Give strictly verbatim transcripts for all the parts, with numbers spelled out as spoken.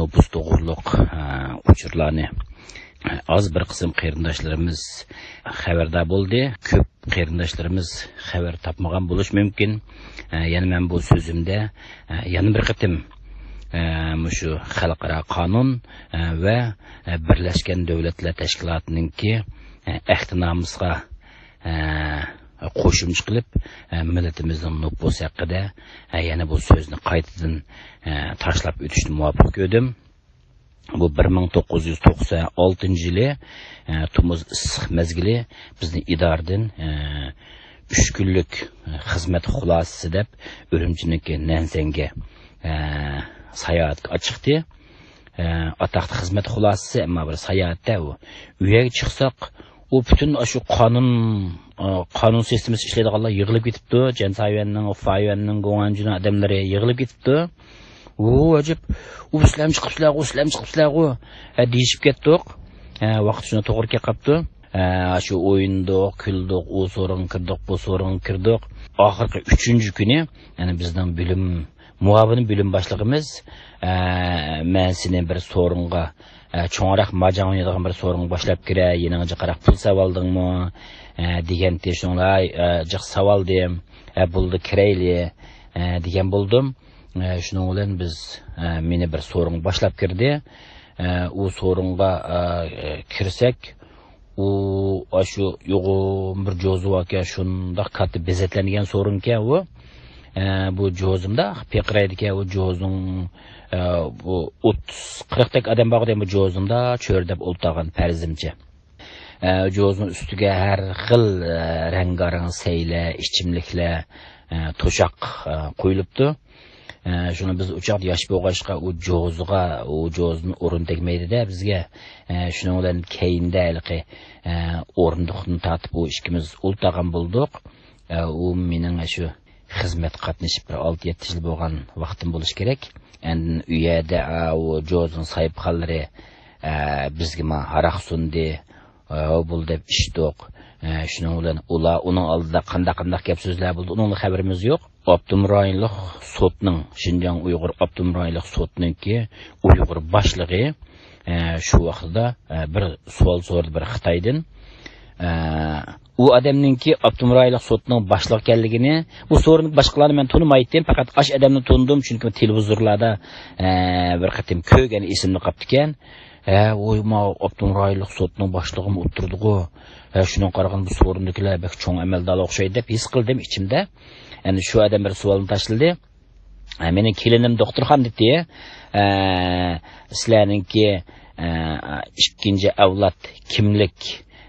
نوپۇس توغرۇلۇق، ئە، ئۇچۇرلارنى، ئە، ئاز بىر قىسىم قېرىنداشلىرىمىز خەۋەردار بولدى. كۆپ قېرىنداشلىرىمىز خەۋەر تاپمىغان بولۇشى مۇمكىن. ئە، يەنە مەن بۇ سۆزۈمدە، ئە، يەنە بىر قېتىم، ئە، مۇشۇ خەلقئارا قانۇن، ئە، ۋە، ئە، بىرلەشكەن دۆلەتلەر تەشكىلاتىنىڭكى، ئە، ئەھدىنامىسىغا، ئە، قوشۇمچە قىلىپ، ئە، مىللىتىمىزنىڭ نوپۇسى ھەققىدە، ئە، يەنە بۇ سۆزنى قايتىدىن، ئە، تاشلاپ ئۆتۈشنى مۇۋاپىق كۆردۈم. بۇ بىر مىڭ توققۇز يۈز توقسان ئالتىنچى يىلى، ئە، تومۇز ئىسسىق مەزگىلى بىزنىڭ ئىدارىدىن، ئە، ئۈچ كۈنلۈك، ئە، خىزمەت خۇلاسىسى دەپ ئۈرۈمچىنىڭكى نەنسەنگە، ئە، ساياھەتكە چىقتى. ئە، ئاتاقتا خىزمەت خۇلاسىسى، ئەمما بىر ساياھەتتە ئۇ. ئۇ يەرگە چىقساق، ئۇ پۈتۈن ئاشۇ قانۇن، ئە، قانۇن سىستېمىسى ئىشلەيدىغانلار يىغىلىپ كېتىپتۇ. جەنسايۈەننىڭ، فايۈەننىڭ، گوڭئەنجۈنىڭ ئادەملىرى يىغىلىپ كېتىپتۇ. ۋو، ئەجەب، ئۇ سىلەرمۇ چىقىپسىلەرغۇ، سىلەرمۇ چىقىپسىلەرغۇ، ھە، دېيىشىپ كەتتۇق. ھە، ۋاقىت شۇنىڭ توغرا كېلىپ قاپتۇ. ھە، شۇ ئوينىدۇق، كۈلدۇق، ئۇ سورۇنغا كىردۇق، بۇ سورۇنغا كىردۇق. ئاخىرقى ئۈچىنچى كۈنى، يەنى بىزنىڭ بۆلۈم، مۇئاۋىن بۆلۈم باشلىقىمىز، ھە، مەن سېنى بىر سورۇنغا، ھە، چوڭراق ماجاڭ ئوينايدىغان بىر سورۇنغا باشلاپ كىرەي، يېنىڭغا جىقراق پۇل ساۋالدىڭمۇ؟ ھە، دېگەنتى، شۇنىڭ بىلەن، ھە، جىق ساۋالدىم. ھە، بولدى، كىرەيلى، ھە، دېگەن بولدۇم. ئە، شۇنىڭ بىلەن بىز، ئە، مېنى بىر سورۇنغا باشلاپ كىردى. ئە، ئۇ سورۇنغا، ئە، كىرسەك، ئۇ ئاشۇ يوغان بىر جوزا باركەن، شۇنداق كاتتا بېزەتلەنگەن سورۇنكەن ئۇ. ئە، بۇ جوزىمدا پىرقىرايدىكەن، ئۇ جوزىنىڭ، ئە، بۇ ئوتتۇز، قىرىقتەك ئادەم بارغۇدەك بۇ جوزىمدا چۆرىدەپ ئولتۇرغان پەرىزىمچە. ئە، جوزىنىڭ ئۈستىگە ھەر خىل، ئە، رەڭگارەڭ سەيلە، ئىچىملىكلەر، ئە، توشاق، ئە، قويۇلۇپتۇ. ئە، شۇڭا بىز ئۇ چاغدا ياش بولغاچقا، ئۇ جوزىغا، ئۇ جوزىدىن ئورۇن تەگمەيدۇ-دە بىزگە. ئە، شۇنىڭ بىلەن كەينىدە ھېلىقى، ئە، ئورۇندۇقتىن تارتىپ ئۇ ئىككىمىز ئولتۇرغان بولدۇق. ئە، ئۇ مېنىڭ شۇ خىزمەتكە قاتنىشىپ بىر ئالتە يەتتە يىل بولغان ۋاقتىم بولۇشى كېرەك. ئاندىن ئۇ يەردە، ئا، ئۇ جوزىنىڭ ساھىبخانلىرى، ئا، بىزگە ما ھاراق سۇندى. ئا، بولدى دەپ ئىچتۇق. ئا، شۇنىڭ بىلەن ئۇلار، ئۇنىڭ ئالدىدا قانداق، قانداق گەپ سۆزلەر بولدى، ئۇنىڭدىن خەۋىرىمىز يوق. ئاپتونوم رايونلۇق سوتنىڭ، شىنجاڭ ئۇيغۇر ئاپتونوم رايونلۇق سوتنىڭكى ئۇيغۇر باشلىقى، ئا، شۇ ۋاقتىدا، ئا، بىر سوئال سورىدى بىر خىتايدىن. ئا، ئۇ ئادەمنىڭكى ئاپتونوم رايونلۇق سوتنىڭ باشلىقى ئىكەنلىكىنى، بۇ سورۇندا باشقىلارنى مەن تونۇمايتتىم، پەقەت ئاش ئادەمنى تونۇدۇم، چۈنكى تېلېۋىزورلاردا، ئە، بىر قېتىم كۆرگەن، ئېسىمدە قاپتىكەن. ھە، ۋوي، ماۋۇ ئاپتونوم رايونلۇق سوتنىڭ باشلىقىمۇ ئولتۇرىدىغۇ. ھە، شۇنىڭغا قارىغاندا بۇ سورۇندىكىلەر بەك چوڭ ئەمەلدارلار ئوخشايدۇ دەپ ھېس قىلدىم ئىچىمدە. ئەمدى شۇ ئادەم بىر سوئالنى تاشلىدى. ئە، مېنىڭ كېلىنىم دوختۇرخانىدا دېدى. ئە، سىلەرنىڭكى، ئە، ئىككىنچى ئەۋلاد كىملىك،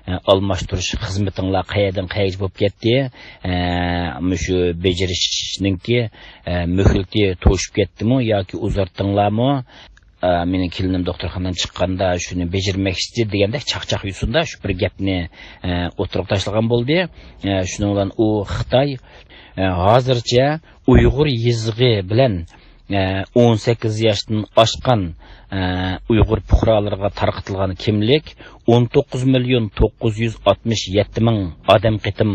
ئە، ئالماشتۇرۇش خىزمىتىڭلار قەيەردىن قەيەرگىچە بولۇپ كەتتى؟ ئە، مۇشۇ بېجىرىشنىڭكى، ئە، مۆھلىتى توشۇپ كەتتىمۇ ياكى ئۇزارتتىڭلارمۇ؟ ئە، مېنىڭ كېلىنىم دوختۇرخانىدىن چىققاندا شۇنى بېجىرمەكچى دېگەندەك چاقچاق يۈرسۇن-دە، شۇ بىر گەپنى، ئە، ئوتتۇرىغا تاشلىغان بولدى. ئە، شۇنىڭ بىلەن ئۇ خىتاي، ئە، ھازىرچە ئۇيغۇر يېزىقى بىلەن، ئە، ئون سەككىز ياشتىن ئاشقان، ئە، ئۇيغۇر پۇقرالىرىغا تارقىتىلغان كىملىك ئون توققۇز مىليون توققۇز يۈز ئاتمىش يەتتە مىڭ ئادەم قېتىم،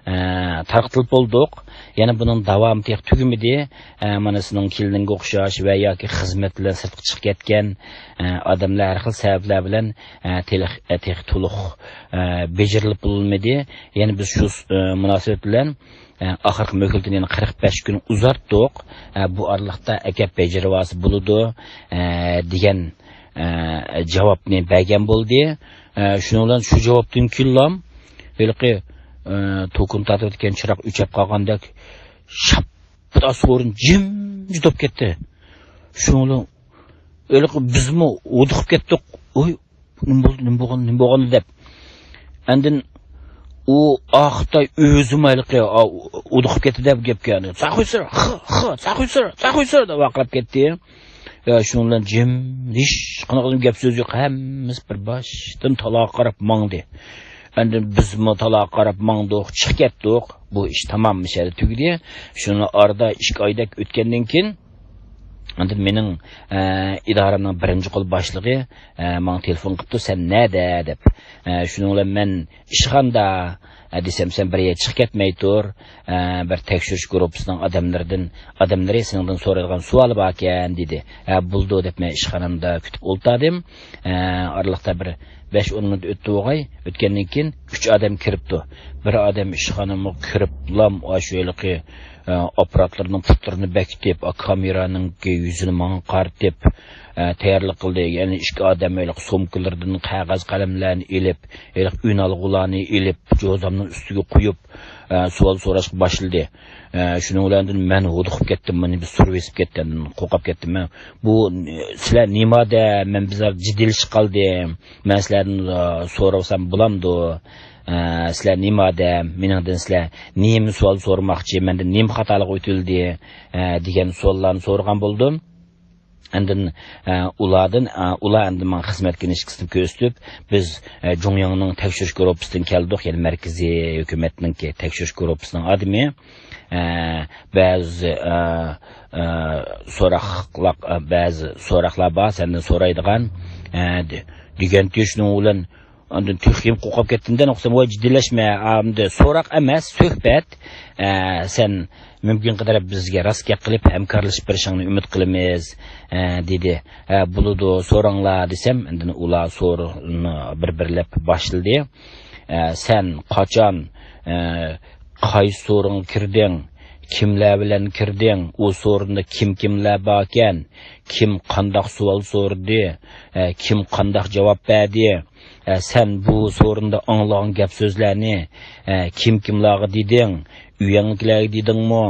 ئە، تارقىتىلىپ بولدۇق. يەنە بۇنىڭ داۋامى تېخى تۈگىمىدى. ئە، مانا سېنىڭ كېلىنىڭگە ئوخشاش ۋە ياكى خىزمەت بىلەن سىرتقا چىقىپ كەتكەن، ئە، ئادەملەر ھەر خىل سەۋەبلەر بىلەن، ئە، تېلىق-، ئە، تېخى تولۇق، ئە، بېجىرىلىپ بولمىدى. يەنە بىز شۇ، ئە، مۇناسىۋەت بىلەن، ئە، ئاخىرقى مۆھلىتىنى يەنە قىرىق بەش كۈن ئۇزارتتۇق. ئە، بۇ ئارىلىقتا ئەكەپ بېجىرىۋالسا بولىدۇ، ئە، دېگەن، ئە، جاۋابنى بەرگەن بولدى. ئە، شۇنىڭ بىلەن شۇ جاۋابتىن كېيىنلا ھېلىقى، ئە، توكۇن تارتىۋاتقان چىراغ ئۆچۈپ قالغاندەك شاپپىدە سورۇن جىمجىت بولۇپ كەتتى. شۇنىڭ بىلەن ھېلىقى بىزمۇ ھودۇقۇپ كەتتۇق. ۋوي، نېمە بولدى، نېمە بولغان، نېمە بولغان دەپ. ئاندىن ئۇ ئاختا ئۆزىمۇ ھېلىقى، ئا، ئۇدۇقۇپ كەتتى دەپ گەپكە، يەنى، «ساقۇيسىر، خى، خى، ساقۇيسىر، ساقۇيسىر» دەپ ۋارقىراپ كەتتى. يا، شۇنىڭ بىلەن جىم، ھېچقانداق گەپ سۆز يوق، ھەممىسى بىر باشتىن تالاغا قاراپ ماڭدى. ئاندىن بىزمۇ تالاغا قاراپ ماڭدۇق، چىقىپ كەتتۇق. بۇ ئىش تامام مۇشۇ يەردە تۈگىدى. شۇنىڭ ئارىدا ئىككى ئايدەك ئۆتكەندىن كېيىن، ئاندىن مېنىڭ، ئە، ئىدارەمنىڭ بىرىنچى قول باشلىقى، ئە، ماڭا تېلېفون قىپتۇ، «سەن نەدە؟» دەپ. ئە، شۇنىڭ بىلەن مەن ئىشخانىدا، ھە، دېسەم، سەن بىر يەرگە چىقىپ كەتمەي تۇر، ھە، بىر تەكشۈرۈش گۇرۇپپىسىنىڭ ئادەملىرىدىن، ئادەملىرى سېنىڭدىن سورايدىغان سوئالى باركەن، دېدى. ھە، بولىدۇ، دەپ مەن ئىشخانامدا كۈتۈپ ئولتۇردۇم. ھە، ئارىلىقتا بىر بەش ئون مىنۇت ئۆتتى بولغاي. ئۆتكەندىن كېيىن ئۈچ ئادەم كىرىپتۇ. بىر ئادەم ئىشخانامغا كىرىپلام، ئاشۇ ھېلىقى، ھە، ئاپپاراتلىرىنىڭ پۇتلىرىنى بېكىتىپ، ئا، كامېرانىڭكى يۈزىنى ماڭا قارىتىپ، ئە، تەييارلىق قىلدى. يەنە ئىككى ئادەم ھېلىقى سومكىلىرىدىن قەغەز قەلەملەرنى ئېلىپ، ھېلىقى ئۈنئالغۇلارنى ئېلىپ، جوزامنىڭ ئۈستىگە قويۇپ، ئە، سوئال سوراشقا باشلىدى. ئە، شۇنىڭ بىلەن مەن ھودۇقۇپ كەتتىم، مېنى بىر سۈرۈۋېسىپ كەتكەندىن قورقۇپ كەتتىم. مەن، بۇ، سىلەر نېمە ئادەم؟ مەن بىزار جىددىيلىشىپ قالدىم. مەن سىلەردىن، ئە، سورىسام بولامدۇ؟ ئە، سىلەر نېمە ئادەم؟ مېنىڭدىن سىلەر نېمە سوئال سورىماقچى؟ مەندىن نېمە خاتالىق ئۆتۈلدى؟ ئە، دېگەن سوئاللارنى سورىغان بولدۇم. ئاندىن، ئە، ئۇلاردىن، ئە، ئۇلار ئەمدى ماڭا خىزمەت كىنىشكىسىنى كۆرسىتىپ، بىز، ئە، جۇڭيىڭنىڭ تەكشۈرۈش گۇرۇپپىسىدىن كەلدۇق، يەنى مەركىزىي ھۆكۈمەتنىڭكى تەكشۈرۈش گۇرۇپپىسىنىڭ ئادىمى. ئە، بەزى، ئە، ئە، سوراقلار، ئە، بەزى سوراقلار بار سەندىن سورايدىغان، ئە، دې-، دېگەنتى شۇنىڭ بىلەن ئاندىن تېخىمۇ قورقۇپ كەتتىم-دە، نۇقسان، ۋاي، جىددىيلەشمە، ئەمدى سوراق ئەمەس، سۆھبەت. ئە، سەن مۇمكىن قەدەر بىزگە راست گەپ قىلىپ ھەمكارلىشىپ بېرىشىڭنى ئۈمىد قىلىمىز، ئە، دېدى. ئە، بولىدۇ، سوراڭلار، دېسەم، ئاندىن ئۇلار سورۇننى بىر-بىرلەپ باشلىدى. ئە، سەن قاچان، ئە، قايسى سورۇنغا كىردىڭ؟ كىملەر بىلەن كىردىڭ؟ ئۇ سورۇندا كىم-كىملەر باركەن؟ كىم قانداق سوئال سورىدى؟ ئە، كىم قانداق جاۋاب بەردى؟ ئە، سەن بۇ سورۇندا ئاڭلىغان گەپ سۆزلەرنى، ئە، كىم كىملارغا دېدىڭ؟ ئۆيۈڭدىكىلەرگە دېدىڭمۇ؟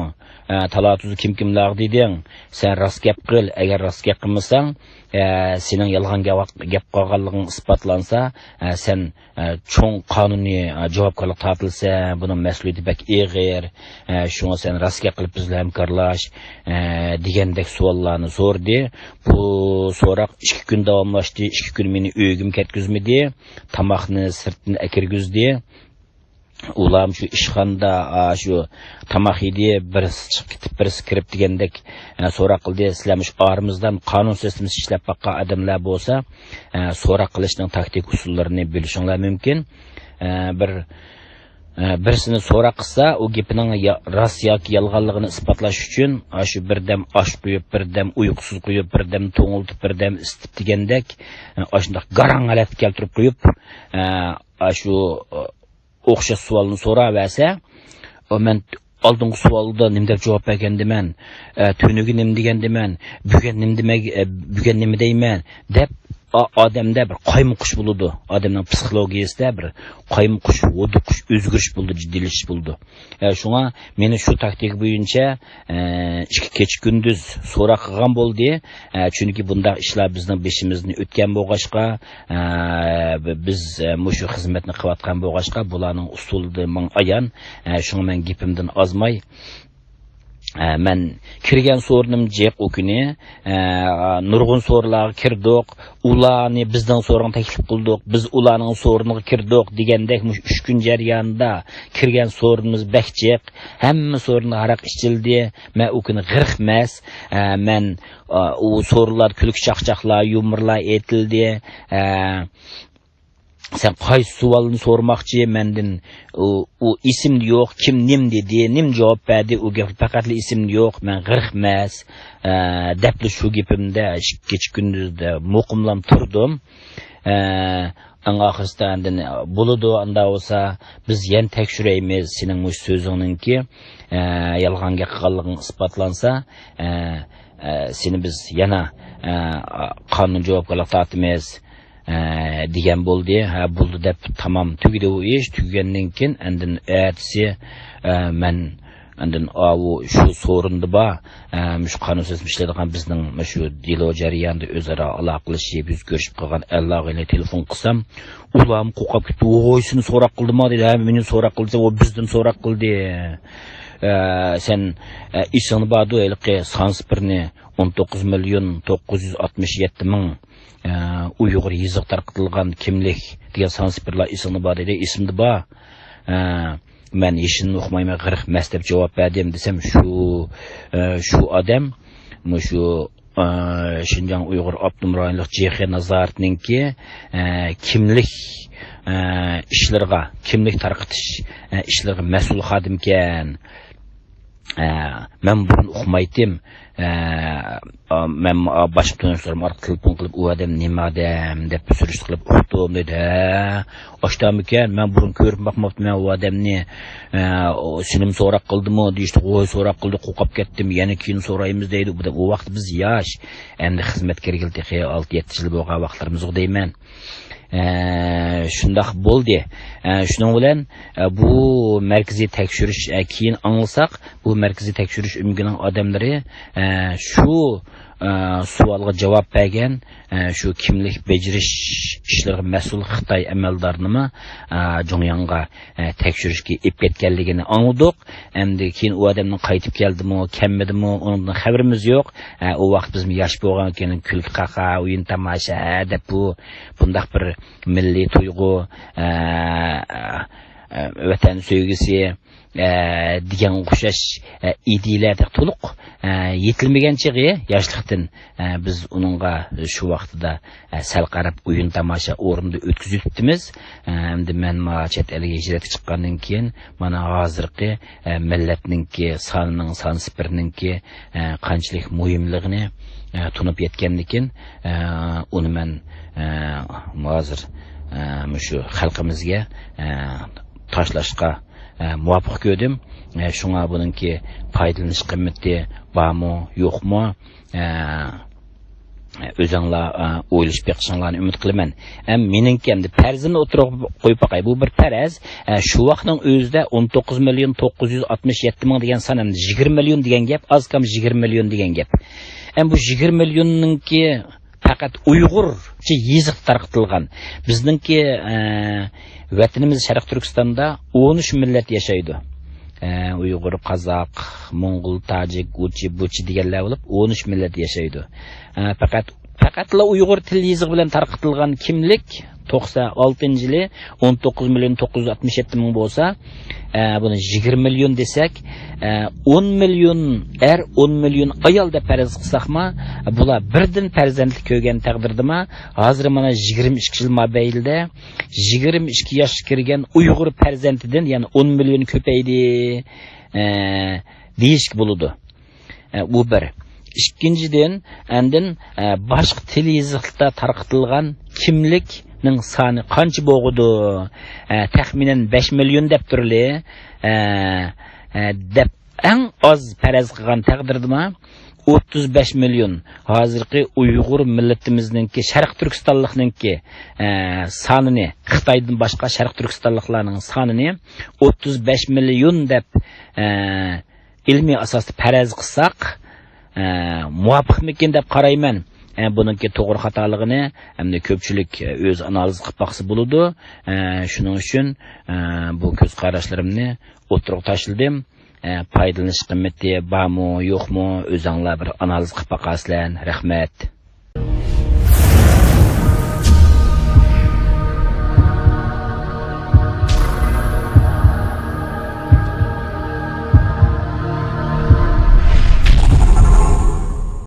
ئە، تالا-تۇزدا كىم كىملارغا دېدىڭ؟ سەن راست گەپ قىل. ئەگەر راست گەپ قىلمىساڭ، ئە، سېنىڭ يالغان گەپ، گەپ قىلغانلىقىڭ ئىسپاتلانسا، ئە، سەن، ئە، چوڭ قانۇنىي، ئە، جاۋابكارلىققا تارتىلىسەن، بۇنىڭ مەسئۇلىيىتى بەك ئېغىر. ئە، شۇڭا سەن راست گەپ قىلىپ بىز بىلەن ھەمكارلاش، ئە، دېگەندەك سوئاللارنى سورىدى. بۇ سوراق ئىككى كۈن داۋاملاشتى. ئىككى كۈن مېنى ئۆيگىمۇ كەتكۈزمىدى. تاماقنى سىرتتىن ئەكىرگۈزدى. ئۇلارمۇ شۇ ئىشخانىدا، ئا، شۇ تاماق يېدى، بىرسى چىقىپ كېتىپ، بىرسى كىرىپ دېگەندەك، ئە، سوراق قىلدى. سىلەر مۇشۇ ئارىمىزدىن قانۇن سىستېمىسى ئىشلەپ باققان ئادەملەر بولسا، ئە، سوراق قىلىشنىڭ تاكتىك ئۇسۇللىرىنى بىلىشىڭلار مۇمكىن. ئە، بىر، ئە، بىرسىنى سوراق قىلسا، ئۇ گېپىنىڭ يا-، راست ياكى يالغانلىقىنى ئىسپاتلاش ئۈچۈن، ئاشۇ بىردەم ئاش قويۇپ، بىردەم ئۇيقۇسىز قويۇپ، بىردەم توڭلىتىپ، بىردەم ئىسسىتىپ دېگەندەك، ئە، ئاشۇنداق گاراڭ ھالەتكە كەلتۈرۈپ قويۇپ، ئە، ئاشۇ، ئوخشاش سوئالنى سوراۋەرسە، ئۇ مەن ئالدىنقى سوئالدا نېمە دەپ جاۋاب بەرگەندىمەن، ئە، تۈنۈگۈن نېمە دېگەندىمەن، بۈگۈن نېمە دېمەك-، ئە، بۈگۈن نېمە دەيمەن دەپ، ئا-، ئادەمدە بىر قايمۇقۇش بولىدۇ. ئادەمنىڭ پسىخولوگىيىسىدە بىر قايمۇقۇش، ھودۇقۇش، ئۆزگىرىش بولىدۇ، جىددىيلىشىش بولىدۇ. ئە، شۇڭا مېنى شۇ تاكتىكا بويىچە، ئە، ئىككى كېچە كۈندۈز سوراق قىلغان بولدى. ئە، چۈنكى بۇنداق ئىشلار بىزنىڭ بېشىمىزدىن ئۆتكەن بولغاچقا، ئە، بىز، ئە، مۇشۇ خىزمەتنى قىلىۋاتقان بولغاچقا، بۇلارنىڭ ئۇسۇلى ماڭا ئايان. ئە، شۇڭا مەن گېپىمدىن ئازماي، ئە، مەن كىرگەن سورۇنۇم جىق ئۇ كۈنى. ئە، نۇرغۇن سورۇنلارغا كىردۇق. ئۇلارنى بىزنىڭ سورۇنغا تەكلىپ قىلدۇق، بىز ئۇلارنىڭ سورۇنىغا كىردۇق دېگەندەك مۇشۇ ئۈچ كۈن جەريانىدا كىرگەن سورۇنىمىز بەك جىق. ھەممە سورۇندا ھاراق ئىچىلدى. مەن ئۇ كۈنى غىرىق مەست. ئە، مەن، ئە، ئۇ سورۇنلاردا كۈلكە چاقچاقلار، يۇمۇرلار ئېيتىلدى. ئە، سەن قايسى سوئالنى سورىماقچى مەندىن؟ ئۇ، ئۇ ئېسىمدە يوق، كىم نېمە دېدى، نېمە جاۋاب بەردى، ئۇ گەپ پەقەتلا ئېسىمدە يوق، مەن غىرىق مەست، ئە، دەپلا شۇ گېپىمدە كېچە كۈندۈزدە مۇقىملام تۇردۇم. ئە، ئەڭ ئاخىرسىدا ئاندىن، بولىدۇ، ئاندا بولسا بىز يەنە تەكشۈرەيمىز، سېنىڭ مۇشۇ سۆزۈڭنىڭكى، ئە، يالغان گەپ قىلغانلىقىڭ ئىسپاتلانسا، ئە، ئە، سېنى بىز يەنە، ئە، قانۇن جاۋابكارلىققا تارتىمىز. ئە، دېگەن بولدى. ھە، بولدى دەپ تامام تۈگىدى ئۇ ئىش. تۈگىگەندىن كېيىن ئاندىن ئەتىسى، ئە، مەن ئاندىن ئاۋۇ شۇ سورۇندا بار، ئە، مۇشۇ قانۇن سىستېما ئىشلەيدىغان بىزنىڭ مۇشۇ دېلو جەريانىدا ئۆزئارا ئالاقىلىشىپ، يۈز كۆرۈشۈپ قالغان ئەللەرگە تېلېفون قىلسام، ئۇلارمۇ قورقۇپ كېتىپ، ۋوي، سېنى سوراق قىلدىما دېدى. ھە، مېنى سوراق قىلدى دېسەم، ئۇ بىزدىن سوراق قىلدى. ئە، سەن، ئە، ئېسىڭدە باردۇ، ھېلىقى سانسىپىرنى ئون توققۇز مىليون توققۇز يۈز ئاتمىش يەتتە مىڭ ئە، ئۇيغۇر يېزىقى تارقىتىلغان كىملىك دېگەن سانسىپىرلار ئېسىڭدە بار دېدى. ئېسىمدە بار. ئە، مەن ھېچنېمىنى ئۇقمايمەن، غىرىق مەست دەپ جاۋاب بەردىم دېسەم، شۇ، ئە، شۇ ئادەم مۇشۇ، ئە، شىنجاڭ ئۇيغۇر ئاپتونوم رايونلۇق جېخې نازارىتىنىڭكى، ئە، كىملىك، ئە، ئىشلىرىغا، كىملىك تارقىتىش، ئە، ئىشلىرىغا مەسئۇل خادىمكەن. ئە، مەن بۇرۇن ئۇقمايتتىم. ئە، ئا، مەن، ئا، باشقا تونۇشلىرىم ئارقىلىق تېلېفون قىلىپ، «ئۇ ئادەم نېمە ئادەم؟» دەپ سۈرۈشتە قىلىپ ئۇقتۇم، دېدى. ھە، ئاشتامىكەن، مەن بۇرۇن كۆرۈپ باقماپتىمەن ئۇ ئادەمنى. ئە، ئۇ سېنىمۇ سوراق قىلدىمۇ دېيىشتى، غوي سوراق قىلدى، قورقۇپ كەتتىم، يەنە كېيىن سورايمىز دەيدۇ. بۇ، ئۇ ۋاقىت بىز ياش، ئەمدى خىزمەتكە كىرگىلى تېخى ئالتە يەتتە يىل بولغان ۋاقىتلىرىمىزغۇ دەيمەن. ئە، شۇنداق بولدى. ئە، شۇنىڭ بىلەن، ئە، بۇ مەركىزىي تەكشۈرۈش، ئە، كېيىن ئاڭلىساق، بۇ مەركىزىي تەكشۈرۈش ئۆمىكىنىڭ ئادەملىرى، ئە، شۇ، ئە، سوئالغا جاۋاب بەرگەن، ئە، شۇ كىملىك بېجىرىش ئىشلىرىغا مەسئۇل خىتاي ئەمەلدارىنىمۇ، ئە، جۇڭياڭغا، ئە، تەكشۈرۈشكە ئېلىپ كەتكەنلىكىنى ئاڭلىدۇق. ئەمدى كېيىن ئۇ ئادەمنىڭ قايتىپ كەلدىمۇ، كەلمىدىمۇ، ئۇنىڭدىن خەۋىرىمىز يوق. ئە، ئۇ ۋاقىت بىزمۇ ياش بولغانكەن، كۈلكە قاقا، ئويۇن تاماشا، ھە، دەپ بۇ، بۇنداق بىر مىللىي تۇيغۇ، ئە، ئە، ۋەتەن سۆيگۈسى، ئە، دېگەنگە ئوخشاش، ئە، ئىدىيەلەردە تولۇق، ئە، يېتىلمىگەن چېغى ياشلىقتىن، ئە، بىز ئۇنىڭغا شۇ ۋاقتىدا، ئە، سەل قاراپ ئويۇن تاماشا ئورنىدا ئۆتكۈزۈۋېتىپتىمىز. ئە، ئەمدى مەن مانا چەت ئەلگە ھىجرەتكە چىققاندىن كېيىن، مانا ھازىرقى، ئە، مىللەتنىڭكى سانىنىڭ، سان سىپىرىنىڭكى، ئە، قانچىلىك مۇھىملىقىنى، ئە، تونۇپ يەتكەندىكىن، ئە، ئۇنى مەن، ئە، ھازىر، ئە، مۇشۇ خەلقىمىزگە، ئە، تاشلاشقا، ئە، مۇۋاپىق كۆردۈم. ئە، شۇڭا بۇنىڭكى پايدىلىنىش قىممىتى بارمۇ، يوقمۇ؟ ئە، ئۆزۈڭلار، ئە، ئويلىشىپ بېقىشىڭلارنى ئۈمىد قىلىمەن. ئەم، مېنىڭكى ئەمدى پەرىزىمنى ئوتتۇرىغا قويۇپ باقاي. بۇ بىر پەرەز. ئە، شۇ ۋاقىتنىڭ ئۆزىدە ئون توققۇز مىليون توققۇز يۈز ئاتمىش يەتتە مىڭ دېگەن سان ئەمدى يىگىرمە مىليون دېگەن گەپ، ئاز كام يىگىرمە مىليون دېگەن گەپ. ئەم، بۇ يىگىرمە مىليوننىڭكى پەقەت ئۇيغۇرچە يېزىقتا تارقىتىلغان. بىزنىڭكى، ئە، ۋەتىنىمىز شەرقىي تۈركىستاندا ئون ئۈچ مىللەت ياشايدۇ. ئە، ئۇيغۇر، قازاق، موڭغۇل، تاجىك، ئۇچى، بۇچى دېگەنلەر بولۇپ، ئون ئۈچ مىللەت ياشايدۇ. ئە، پەقەت، پەقەتلا ئۇيغۇر تىل يېزىقى بىلەن تارقىتىلغان كىملىك توقسان ئالتىنچى يىلى ئون توققۇز مىليون توققۇز يۈز ئاتمىش يەتتە مىڭ بولسا، ئە، بۇنى يىگىرمە مىليون دېسەك، ئە، ئون مىليون ئەر، ئون مىليون ئايال دەپ پەرەز قىلساقما، بۇلار بىردىن پەرزەنتلىك كۆرگەن تەقدىردىما، ھازىر مانا يىگىرمە ئىككى يىل مابەينىدە يىگىرمە ئىككى ياشقا كىرگەن ئۇيغۇر پەرزەنتىدىن، يەنى ئون مىليون كۆپەيدى، ئە، دېيىشكە بولىدۇ. ئە، بۇ بىر. ئىككىنچىدىن، ئاندىن، ئە، باشقا تىل يېزىقلىقتا تارقىتىلغان كىملىكنىڭ سانى قانچە بولغۇدۇ؟ ئە، تەخمىنەن بەش مىليون دەپ تۇرلى. ئە، ئە، دەپ ئەڭ ئاز پەرەز قىلغان تەقدىردىمۇ، ئوتتۇز بەش مىليون ھازىرقى ئۇيغۇر مىللىتىمىزنىڭكى، شەرقىي تۈركىستانلىقنىڭكى، ئە، سانىنى، خىتايدىن باشقا شەرقىي تۈركىستانلىقلارنىڭ سانىنى ئوتتۇز بەش مىليون دەپ، ئە، ئىلمىي ئاساستا پەرەز قىلساق، ئە، مۇۋاپىقمىكىن دەپ قارايمەن. ئە، بۇنىڭكى توغرا خاتالىقىنى ئەمدى كۆپچىلىك، ئە، ئۆزى ئانالىز قىلىپ باقسا بولىدۇ. ئە، شۇنىڭ ئۈچۈن، ئە، بۇ كۆز قاراشلىرىمنى ئوتتۇرىغا تاشلىدىم. ئە، پايدىلىنىش قىممىتى بارمۇ، يوقمۇ، ئۆزۈڭلار بىر ئانالىز قىلىپ باقارسىلەر. رەھمەت.